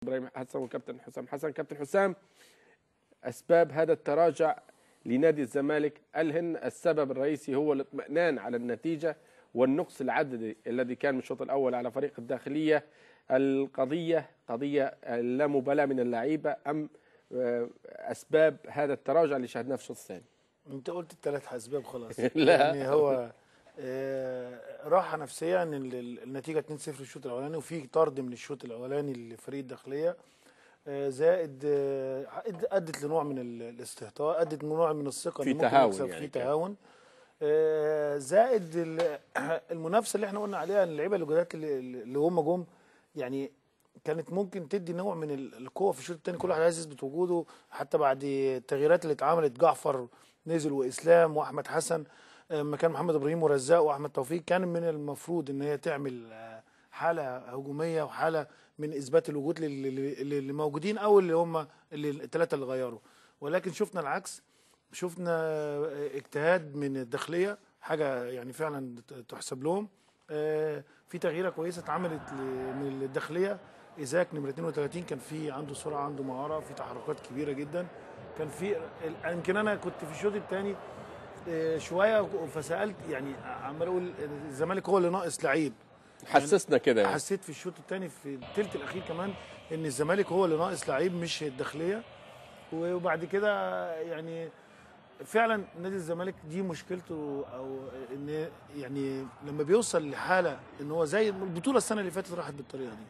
ابراهيم حسن وكابتن حسام حسن. كابتن حسام، اسباب هذا التراجع لنادي الزمالك، هل السبب الرئيسي هو الاطمئنان على النتيجة والنقص العددي الذي كان من الشوط الاول على فريق الداخلية؟ القضية قضية لا مبالاة من اللعيبة، ام اسباب هذا التراجع اللي شاهدناه في الشوط الثاني؟ انت قلت الثلاث اسباب خلاص. لا يعني هو راحة نفسية ان النتيجة 2-0 في الشوط الاولاني، وفي طرد من الشوط الاولاني لفريق الداخلية، زائد ادت لنوع من الاستهتار، ادت لنوع من الثقة في تهاون، يعني في تهاون، زائد المنافسة اللي احنا قلنا عليها، اللعيبة اللي جداد اللي هم جم يعني كانت ممكن تدي نوع من القوة في الشوط الثاني. كل واحد عايز يثبت وجوده، حتى بعد التغييرات اللي اتعملت، جعفر نزل واسلام واحمد حسن مكان محمد ابراهيم ورزاق واحمد توفيق، كان من المفروض ان هي تعمل حاله هجومية وحاله من اثبات الوجود للي موجودين او اللي هم الثلاثة اللي غيروا، ولكن شفنا العكس. شفنا اجتهاد من الداخلية، حاجة يعني فعلا تحسب لهم. في تغييره كويسة اتعملت من الداخلية، ايزاك نمره 32 كان في عنده سرعة، عنده مهارة، في تحركات كبيرة جدا. كان في يمكن انا كنت في الشوط الثاني شوية فسالت، يعني عمال اقول الزمالك هو اللي ناقص لعيب، حسسنا كده يعني. حسيت في الشوط الثاني في الثلث الاخير كمان ان الزمالك هو اللي ناقص لعيب مش الداخلية. وبعد كده يعني فعلا نادي الزمالك دي مشكلته، او ان يعني لما بيوصل لحاله ان هو زي البطولة السنة اللي فاتت راحت بالطريقة دي،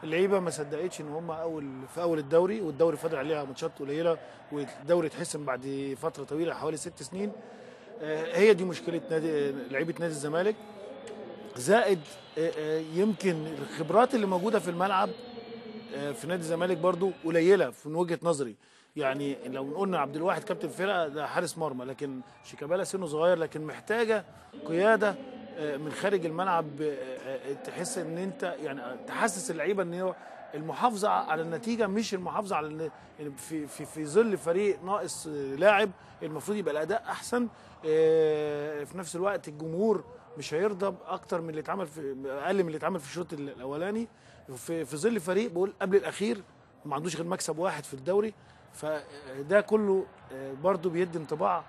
اللعيبة ما صدقتش ان هم في اول الدوري، والدوري فاضل عليها ماتشات قليله، والدوري اتحسم بعد فترة طويلة حوالي 6 سنين. هي دي مشكلة نادي لعيبة نادي الزمالك، زائد يمكن الخبرات اللي موجودة في الملعب في نادي الزمالك برضو قليله من وجهه نظري. يعني لو قلنا عبد الواحد كابتن فرقه ده حارس مرمى، لكن شيكابالا سنة صغير، لكن محتاجه قيادة من خارج الملعب، تحس ان انت يعني تحسس اللعيبة ان هو المحافظة على النتيجة، مش المحافظة على في في في ظل فريق ناقص لاعب المفروض يبقى الاداء احسن. في نفس الوقت الجمهور مش هيرضى اكتر من اللي اتعمل، في اقل من اللي اتعمل في الشوط الاولاني، في ظل فريق بقول قبل الاخير وما عندوش غير مكسب واحد في الدوري. فده كله برضو بيدي انطباع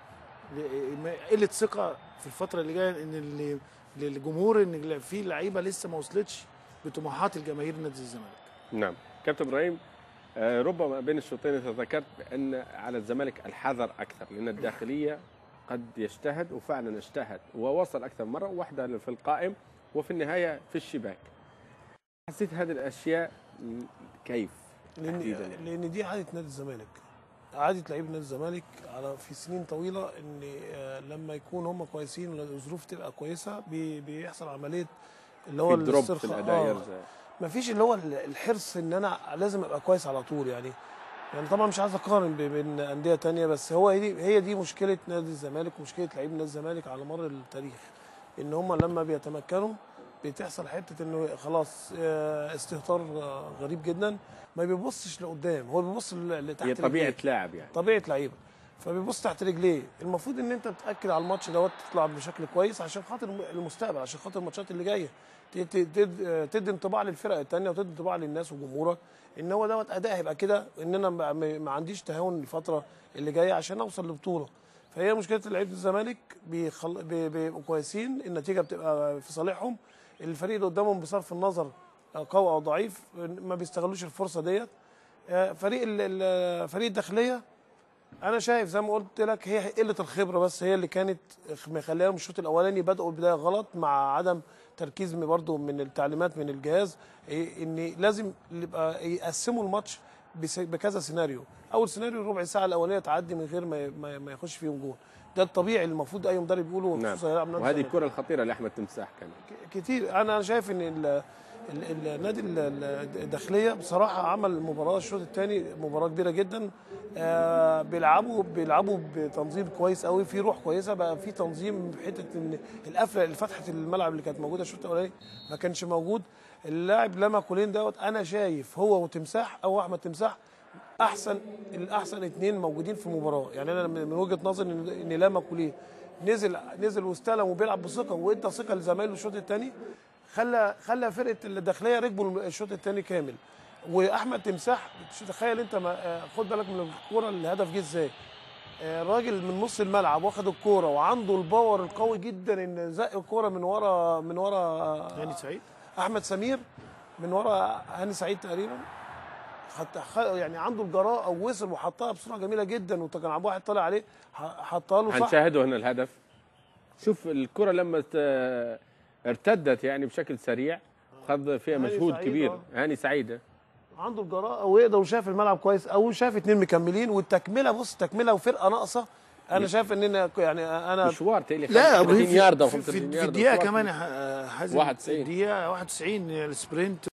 قلة ثقة في الفترة اللي جاية، ان للجمهور ان في لعيبة لسه ما وصلتش بطموحات الجماهير نادي الزمالك. نعم كابتن ابراهيم، ربما بين الشوطين تذكرت بان على الزمالك الحذر اكثر، لان الداخلية قد يجتهد، وفعلا اجتهد ووصل اكثر مرة، واحدة في القائم وفي النهاية في الشباك. حسيت هذه الاشياء كيف؟ لان دي عادة نادي الزمالك، عادة لعيبة نادي الزمالك على في سنين طويلة، ان لما يكون هم كويسين والظروف تبقى كويسة بيحصل عملية اللي هو الدروب في الاداء يرجع. مفيش اللي هو الحرص ان انا لازم ابقى كويس على طول. يعني طبعا مش عايز اقارن بين اندية ثانية، بس هو هي دي مشكلة نادي الزمالك ومشكلة لعيبة نادي الزمالك على مر التاريخ، ان هم لما بيتمكنوا بتحصل حتة انه خلاص استهتار غريب جدا، ما بيبصش لقدام، هو بيبص لتحت رجليه. طبيعة لاعب يعني، طبيعة لعيبة، فبيبص تحت رجليه. المفروض ان انت بتاكد على الماتش دوت تطلع بشكل كويس عشان خاطر المستقبل، عشان خاطر الماتشات اللي جاية، تدي انطباع للفرق الثانية وتدي انطباع للناس وجمهورك ان هو دوت اداء هيبقى كده، ان انا ما عنديش تهاون الفترة اللي جاية عشان اوصل لبطولة. فهي مشكلة لعيبة الزمالك بيبقوا كويسين، النتيجة بتبقى في صالحهم، الفريق اللي قدامهم بصرف النظر قوي او ضعيف ما بيستغلوش الفرصة ديت. فريق الداخلية انا شايف زي ما قلت لك هي قلة الخبرة بس هي اللي كانت مخليهم الشوط الاولاني بداوا البداية غلط، مع عدم تركيز برده من التعليمات من الجهاز، ان لازم يبقى يقسموا الماتش بكذا سيناريو. اول سيناريو الربع ساعة الاولانية تعدي من غير ما يخش فيهم جول، ده الطبيعي المفروض اي مدرب يقوله. نعم. وهذه الكره الخطيرة لاحمد تمساح كمان كتير. انا شايف ان النادي الداخلية بصراحة عمل مباراة الشوط الثاني مباراة كبيرة جدا، بيلعبوا بتنظيم كويس قوي، في روح كويسة بقى، في تنظيم حتة ان القفله اللي فتحه الملعب اللي كانت موجودة الشوط الاولاني ما كانش موجود. اللاعب لما كولين دوت انا شايف هو وتمساح او احمد تمساح احسن اثنين موجودين في المباراة. يعني انا من وجهه نظري ان لاما كولين نزل واستلم وبيلعب بثقة وادى ثقة لزمايله الشوط الثاني، خلى فرقه الداخلية ركبوا الشوط الثاني كامل. واحمد تمساح تخيل انت، ما خد بالك من الكورة الهدف جه ازاي. الراجل من نص الملعب واخد الكورة وعنده ال power القوي جدا ان زق الكورة من ورا هاني سعيد، احمد سمير من ورا هاني سعيد تقريبا، حتى يعني عنده الجراءة ووصل وحطها بسرعة جميلة جدا، وكان عبد واحد طالع عليه حطها له صح. هنشاهده هنا الهدف. شوف الكره لما ارتدت يعني بشكل سريع، خد فيها مجهود كبير هاني سعيد، عنده الجراءة ويقدر وشاف الملعب كويس او شاف اتنين مكملين، والتكمله بص تكمله وفرقه ناقصه. انا شايف اننا يعني انا مشوار تقريبا لا 30 يارده في الدقيقة كمان حازم، 91 الدقيقة 91 ال sprint.